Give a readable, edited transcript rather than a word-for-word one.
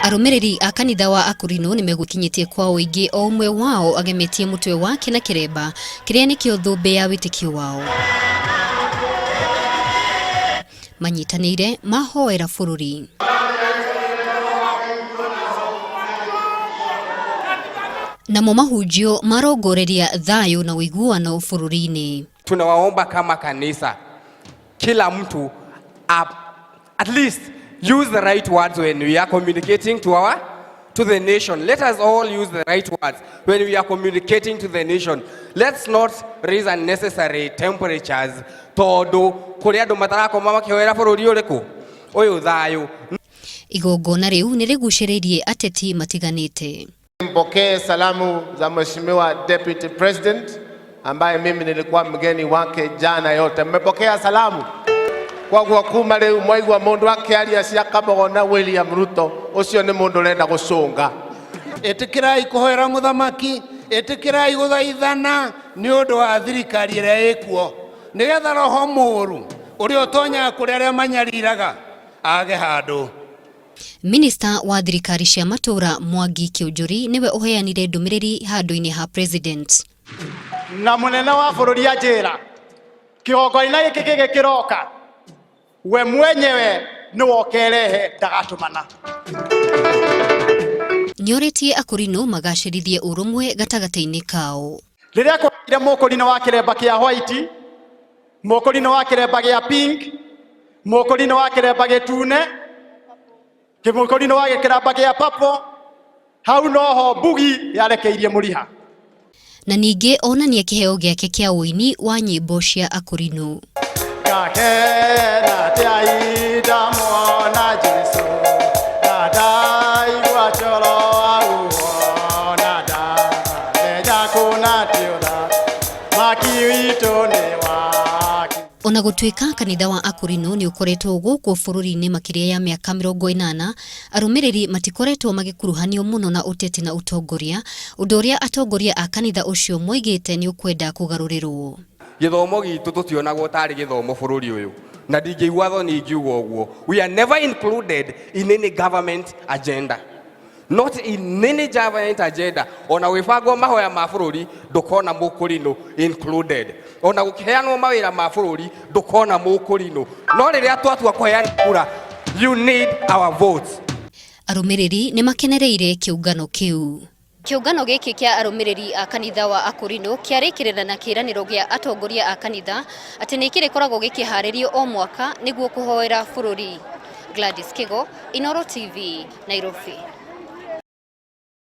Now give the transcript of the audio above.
Arũmĩrĩri a kanitha wa Akũrinũ nĩ megũkinyĩtie kwa ũingĩ, o ũmwe wao agemetie mũtwe wake na kĩremba kĩrĩa nĩkĩo thũmbĩ ya wĩtĩkio wao. Manyitanĩire mahoera bũrũri. Namo mahunjio marongoreria thayũ na ũiguano bũrũri-inĩ. Tunawaomba kama kanisa, kila mtu at least use the right words when we are communicating to the nation. Let us all use the right words when we are communicating to the nation. Let's not raise unnecessary temperatures tondu kuri andu matarakoma makihoera bururi uriku uyu thayu. Igongona rĩu nĩ rĩgucĩrĩirie ateti matiganĩte. Mpokee salamu za Mheshimiwa Deputy President ambaye mimi nilikuwa mgeni wake jana yote. Mmepokea salamu? Koguo kuma riu mwaigua mundu akiaria cia Kabogo na William Ruto, ucio ni mundu urenda gucunga. Itikirai kuhoera muthamaki, itikirai guthaithana ni undu wa thirikari iria ikuo, nigetha roho muru uria utonyaga kuri aria manyariraga age handu. Minista wa thirikari cia matũra Mwangi Kiunjuri nĩwe ũheanire ndũmĩrĩri handũ-inĩ ha president. Na munene wa bururi anjira kigongona giki gigi kiroka we mwenyewe niwe ukerehe ndagatumana. Nĩorĩtie akũrinũ magacĩrithie ũrũmwe gatagatĩ-inĩ kao. Rĩrĩa kwagire mũkũrinũ wa kĩremba kĩa white, mũkũrinũ wa kĩremba gĩa pink, mũkũrinũ wa kĩremba gĩtune, kĩmũkũrinũ wa gĩkĩremba gĩa purple, hau noho mbugi yarekeirie mũriha. Na ningĩ onania kĩheo gĩake kĩa ũini wa nyĩmbo cia akũrinũ. Ngakena atĩa ndamuona Jesũ, na ndaigua coro waguo, na ndamenya kũna ti ũthamaki witũ nĩ wake. Ona gũtuĩka kanitha wa Akũrinũ nĩ ũkoretwo gũkũ bũrũri-inĩ makĩria ya mĩaka 80, arũmĩrĩri matikoretwo magĩkuruhanio mũno na ũteti na ũtongoria, ũndũ ũrĩa atongoria a kanitha ũcio moigĩte nĩ ũkwenda kũgarũrĩrwo. Gĩthomo gitũ tũtionagwo tarĩ gĩthomo bũrũri ũyũ, na ndingĩigua thoni ingiuga ũguo. We are never included in any government agenda, not in any government agenda. Ona gwĩbangwo mahoya ma bũrũri ndũkona mũkũrinũ included, ona gũkĩheanwo mawĩra ma bũrũri ndũkona mũkũrinũ. No rĩrĩa twatua kũheana kura, you need our votes. Arũmĩrĩri nĩ makenereire kĩũngano kĩu. Kĩũngano gĩkĩ kĩa arũmĩrĩri a kanitha wa Akũrinũ kĩarĩkĩrĩra na kĩĩranĩro gĩa atongoria a kanitha atĩ nĩ kĩrĩkoragwo gĩkĩharĩrio o mwaka nĩguo kũhoera bũrũri. Gladys Kigo, Inooro TV, Nairobi.